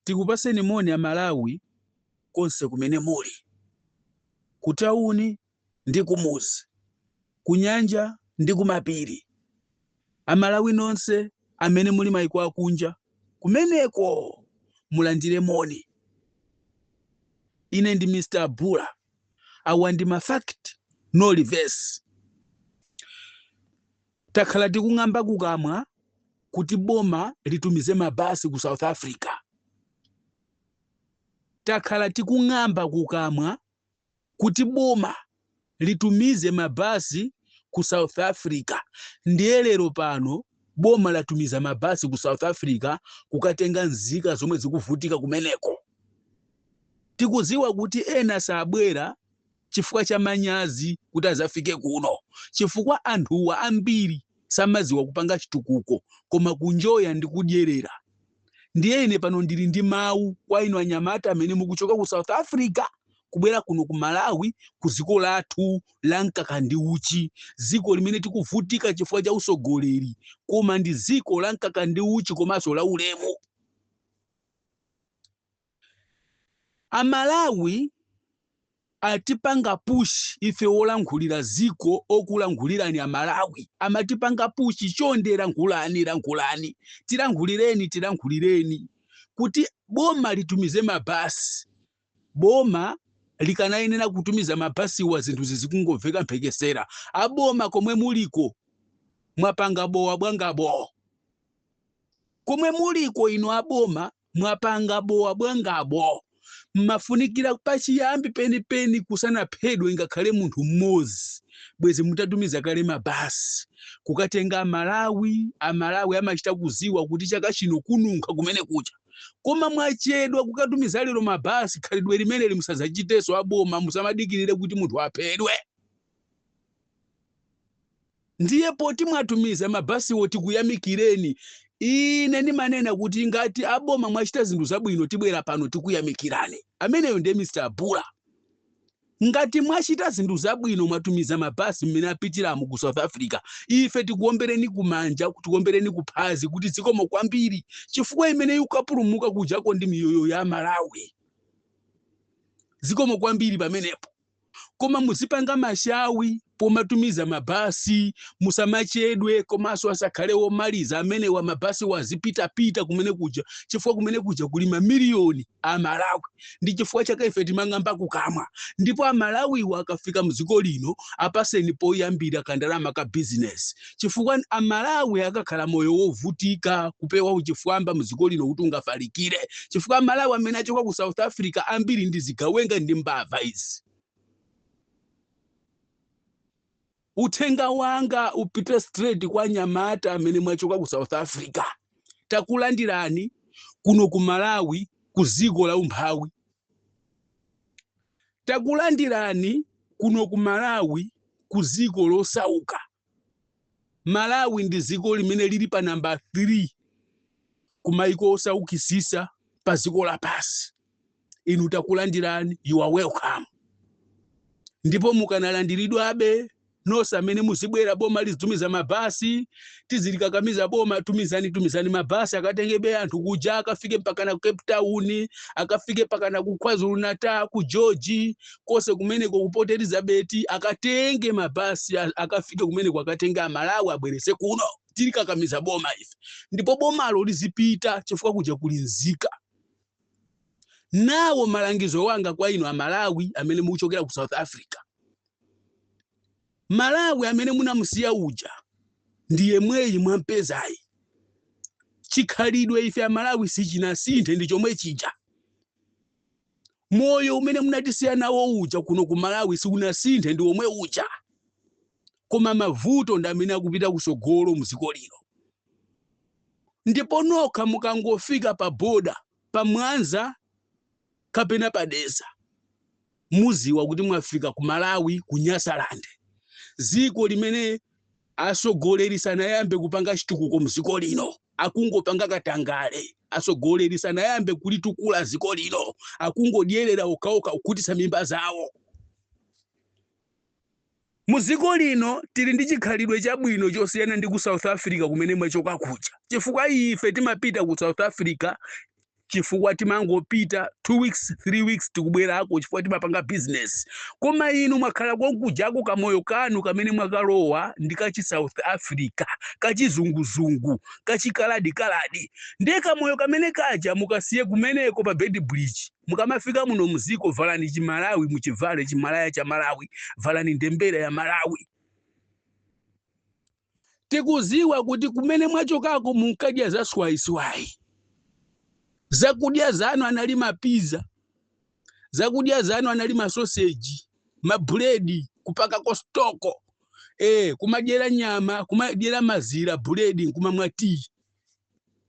Tikupaseni moni Amalawi konse kumene muli, kutawuni ndi kumuzi, kunyanja ndi kumapiri. Amalawi nonse amene muli maiko akunja kumeneko mulandire moni. Ine ndi Mr. Bula. Awa ndi ma fact no reverse. Takhala tikung'amba kukamwa kuti boma litumize mabasi ku South Africa. Takhala tikung'amba kukamwa kuti boma litumize mabasi ku South Africa. Ndiye lero pano boma latumiza mabasi ku South Africa kukatenga nzika zomwe zikuvutika kumeneko. Tikuziwa kuti ena sabwera chifukwa cha manyazi kuti azafike kuno, chifukwa anthuwa ambiri samaziwa kupanga chitukuko koma kunjoya ndi kudyerera. Ndiye ine pano ndili ndi mawu kwa inu anyamata amene mukuchoka ku South Africa kubwera kuno ku Malawi, ku dziko lathu la mkaka ndi uchi, dziko limene tikuvutika chifukwa cha usogoleri, koma ndi dziko la mkaka ndi uchi komanso la ulemu. Amalawi atipanga push ife wolankhulira ziko, okulankhulirani Amalawi amatipanga push, chonde lankhulani, lankhulani, tilankhulireni, tilankhulireni kuti boma litumize mabasi. Boma likanayenera kutumiza mabasiwa zinthu zizikungomveka mphekesera. Aboma komwe muliko mwapanga bowa bwanga bo. Komwe muliko inu aboma mwapanga bowa bwangabo. Mmafunikira pachiyambi penipeni kusanaphedwe ngakhale munthu mmodzi bwezi mutatumiza kale mabasi kukatenga Amalawi. Amalawi amachita kuziwa kuti chaka chino kununkha kumene kucha, koma mwachedwa kukatumiza lero mabasi. Khalidwe limeneli musadzachitenso aboma, musamadikirire kuti munthu aphedwe. Ndiye poti mwatumiza mabasiwo tikuyamikireni. Ine ndimanena kuti ngati aboma mwachita zinthu zabwino tibwera pano tikuyamikirani. Ameneyo ndiye Mr. Bula. Ngati mwachita zinthu zabwino mwatumiza mabasi mmene apitiramo ku South Africa, ife tikuombereni kumanja, tikuombereni kuphazi kuti zikomo kwambiri, chifukwa imene ikapulumuka kujako ndi miyoyo ya Malawi. Zikomo kwambiri pamenepo. Koma muzipanga mashawi pomatumiza mabasi, musamachedwe, komanso asakhale womaliza amenewa. Mabasi wazipitapita kumene kuja, chifukwa kumene kuja kuli mamiliyoni a Malawi. Ndi chifukwa chake ife timang'amba kukamwa. Ndipo Amalawiwo akafika mdziko lino apaseni poyambira kandalama ka bizinesi, chifukwa Amalawi akakhala moyo wovutika kupewa uchifwamba mdziko lino kuti ungafalikire, chifukwa Amalawi amene achoka ku South Africa ambiri ndi zigawenga ndi mbava izi. Uthenga wanga upite straight kwa anyamata amene mwachoka ku South Africa. Takulandirani kuno ku Malawi, ku dziko la umphawi. Takulandirani kuno ku Malawi, ku dziko losauka. Malawi ndi dziko limene lili pa namba 3 ku maiko osaukisisa pa dziko lapansi. Inu takulandirani, you are welcome. Ndipo mukanalandiridwabe nonse amene muzibwera, boma lizitumiza mabasi, tizilikakamiza boma, tumizani, tumizani mabasi akatengebe anthu kuja, akafike mpakana ku Cape Town, akafike mpakana ku KwaZulu Natal, ku George, konse kumeneko ku Port Elizabeth, akatenge mabasi akafike kumeneko, akatenge Amalawi abwerese kuno. Tilikakamiza boma ife, ndipo bomalo lizipita chifukwa kuja kuli nzika. Nawo malangizo wanga kwa inu Amalawi amene mukuchokera ku South Africa, Malawi amene munamusiya uja ndi yemweyi mwampezayi. Chikhalidwe ife Amalawi sichinasinthe, ndi chomwe chija. Moyo umene munatisiya nawo uja kuno ku Malawi siunasinthe, ndi omwe uja, koma mavuto ndi amene akupita kusogolo mdziko lino. Ndipo nokha mukangofika pa boda pa Mwanza kapena pa Dedza muziwa kuti mwafika ku Malawi, ku Nyasaland, dziko limene atsogoleri sanayambe kupanga chitukuko mdziko lino, akungopanga katangale. Atsogoleri sanayambe kulitukula dziko lino, akungodyerera okhaokha kukhutitsa mimba zawo. Mu dziko lino tili ndi chikhalidwe chabwino chosiyana ndi ku South Africa kumene mwachoka kuja, chifukwa ife timapita ku South Africa. Chifukwa timangopita 2 weeks, 3 weeks, tikubwerako chifukwa timapanga business. Koma inu mwakhala konkujako, kamoyo kanu kamene mwakalowa ndi kachi South Africa, kachizunguzungu, kachikaladikaladi. Ndiye kamoyo kamene kaja mukasiye kumeneko pa Beitbridge. Mukamafika muno muziko, valani Chimalawi, muchivale chimalaya cha Malawi, valani ndembera ya Malawi. Tikuziwa kuti kumene mwachokako munkadya za swaiswai. Zakudya zanu anali mapiza, zakudya zanu anali masoseji, mabuledi kupakako stoko, kumadyera nyama, kumadyera mazira, buledi nkumamwa tii.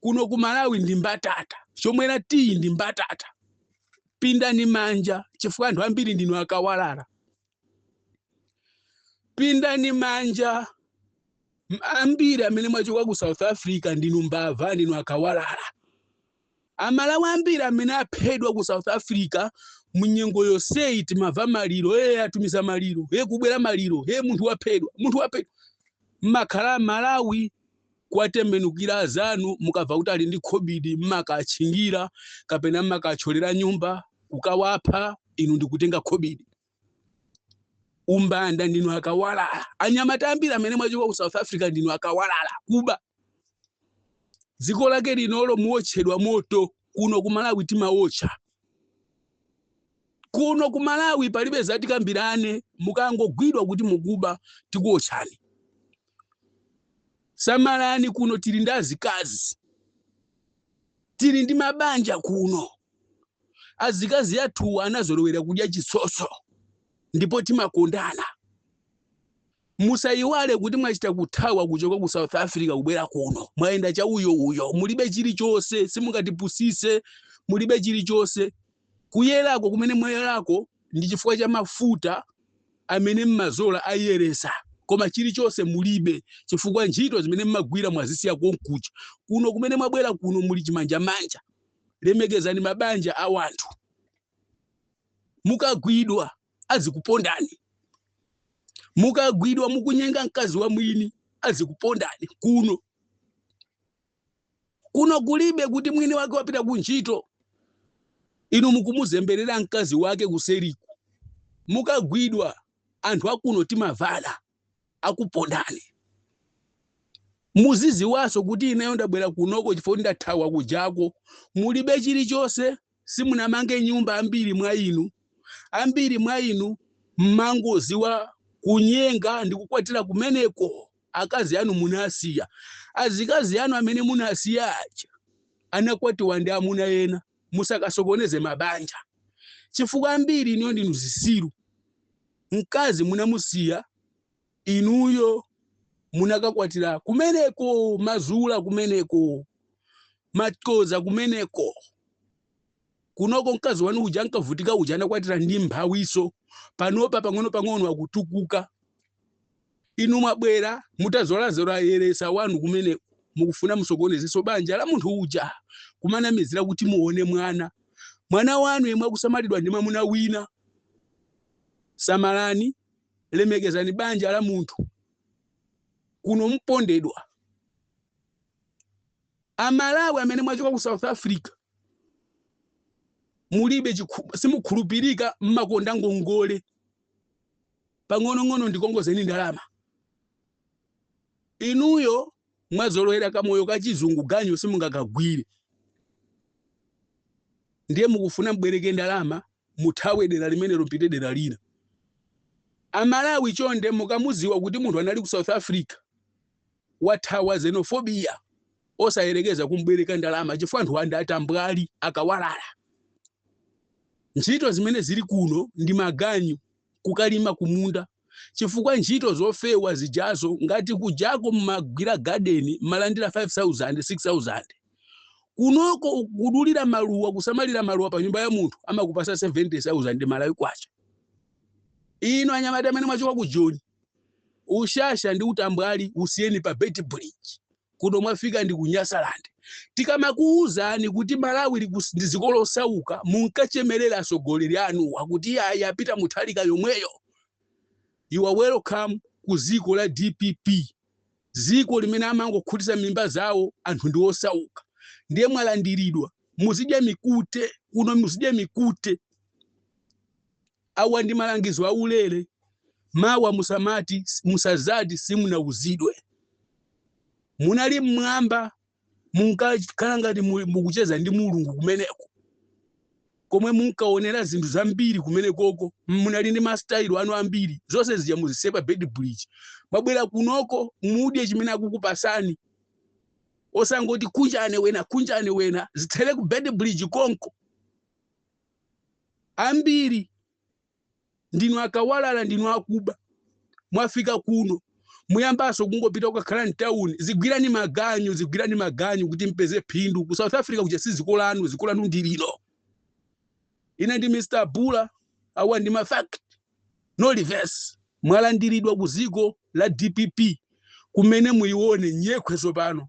Kuno ku Malawi ndi mbatata, chomwera tii ndi mbatata. Pindani manja, chifukwa anthu ambiri ndinu akawalala. Pindani manja. Ambiri amene mwachoka ku South Africa ndinu mbava, ndinu akawalala. Amalawi ambiri amene aphedwa ku South Africa munyengo yonseyi, timamva maliro, atumiza maliro, kubwera maliro, munthu waphedwa, munthu waphedwa. Mmakhala Malawi kwatembenukira azanu. Mukamva kuti ali ndi COVID, mmakatchingira kapena mmakatcholera nyumba kukawapha, inu ndikutenga COVID. Umbanda, ndinu akawalala. Anyamata ambiri amene mwachoka ku South Africa ndinu akawalala, kuba. Dziko lake linolo muotchedwa moto. Kuno ku Malawi timawotcha. Kuno ku Malawi palibe zatikambirane. Mukangogwidwa kuti mukuba, tikuotchani. Samalani, kuno tili ndi azikazi, tili ndi mabanja kuno. Azikazi athuwa anazolowera kudya chitsotso ndipo timakondana. Musayiwale kuti mwachita kuthawa kuchoka ku South Africa kubwera kuno. Mwayenda cha uyo uyo, mulibe chilichonse, simungatipusise, mulibe chilichonse. Kuyerako kumene mwayerako ndi chifukwa cha mafuta amene mmazola ayeresa, koma chilichonse mulibe, chifukwa ntchito zimene mmagwira mwazisiya konkuja. Kuno kumene mwabwera kuno muli chimanjamanja. Lemekezani mabanja a wanthu. Mukagwidwa azikupondani. Mukagwidwa mukunyenga mkazi wa mwini, azikupondani. Kuno, kuno kulibe kuti mwini wake wapita ku ntchito, inu mukumuzemberera mkazi wake kuseriku. Mukagwidwa, anthu akuno timavala, akupondani. Muziziwaso kuti ineyo ndabwera kunoko chifukwa ndathawa kujako. Mulibe chilichonse, simunamange nyumba ambiri mwa inu. Ambiri mwa inu mmangoziwa kunyenga ndi kukwatira kumeneko. Akazi anu munasiya. Azikazi anu amene munasiya aja anakwatiwa ndi amuna ena. Musakasokoneze mabanja, chifukwa ambiri inuyo ndinu zisiru. Mkazi munamusiya, inuyo munakakwatira kumeneko, mazula kumeneko, matkoza kumeneko. Kunoko mkazi wanu uja ankavutika uja anakwatira ndi mphawiso. Panopa pang'ono pang'ono akutukuka. Inu mwabwera mutazolazora yeresa wanu kumeneko, mukufuna musokonezeso banja la munthu uja, kumanamizira kuti muone mwana, mwana wanu yemwe akusamalidwa ndi mwamuna wina. Samalani, lemekezani banja la munthu. Kuno mpondedwa. Amalawi amene mwachoka ku South Africa mulibe simukhulupirika, mmakonda ngongole. Pang'onong'ono ndikongozeni ndalama. Inuyo mwazolowera kamoyo kachizungu, ganyo simungakagwire. Ndiye mukufuna mbwereke ndalama, muthawe dera limenelo, mpite dera lina. Amalawi chonde, mukamuziwa kuti munthu anali ku South Africa, wathawa xenophobia, osayerekeza kumbwereka ndalama, chifukwa anthu andi atambwali, akawalala. Ntchito zimene zili kuno ndi maganyu, kukalima kumunda, chifukwa ntchito zofewa zijazo, ngati kujako mmagwira garden mmalandira 5000, 6000, kunoko kudulira maluwa, kusamalira maluwa pa nyumba ya munthu, amakupasa 70,000 Malawi kwacha. Ino anyamata amene mwachoka ku Joni, ushasha ndi utambwali usiyeni pa Beitbridge. Kuno mwafika ndi ku Nyasaland. Tikamakuwuzani kuti Malawi ndi dziko losauka, munkachemerera atsogoleri anuwa kuti ayi, apita Mutharika yomweyo. You are welcome ku dziko la DPP, dziko limene amangokhutitsa mimba zawo, anthu ndi osauka. Ndiye mwalandiridwa. Muzidya mikute kuno, muzidya mikute. Awa ndi malangizo aulere. Mawa musamati, musazati simunauzidwe. Munali mmwamba, munkakhala ngati mukucheza ndi Mulungu kumeneko, komwe munkaonera zinthu zambiri kumenekoko. Munali ndi masitayilo anu ambiri. Zonse zija muzisiye pa Beitbridge. Mwabwera kunoko, mudye chimene akukupasani, osangoti kunjane wena, kunjane wena. Zithere ku Beitbridge konko. Ambiri ndinu akawalala, ndinu akuba. Mwafika kuno, muyambanso kungopita kukakhala mtawuni. Zigwirani maganyu, zigwirani maganyu kuti mpeze phindu. Ku South Africa kuja si dziko lanu, dziko lanu ndi lino. Ine ndi Mr Bula, awa ndi ma fact, no reverse. Mwalandiridwa ku dziko la DPP kumene muione nyekhwe tsopano.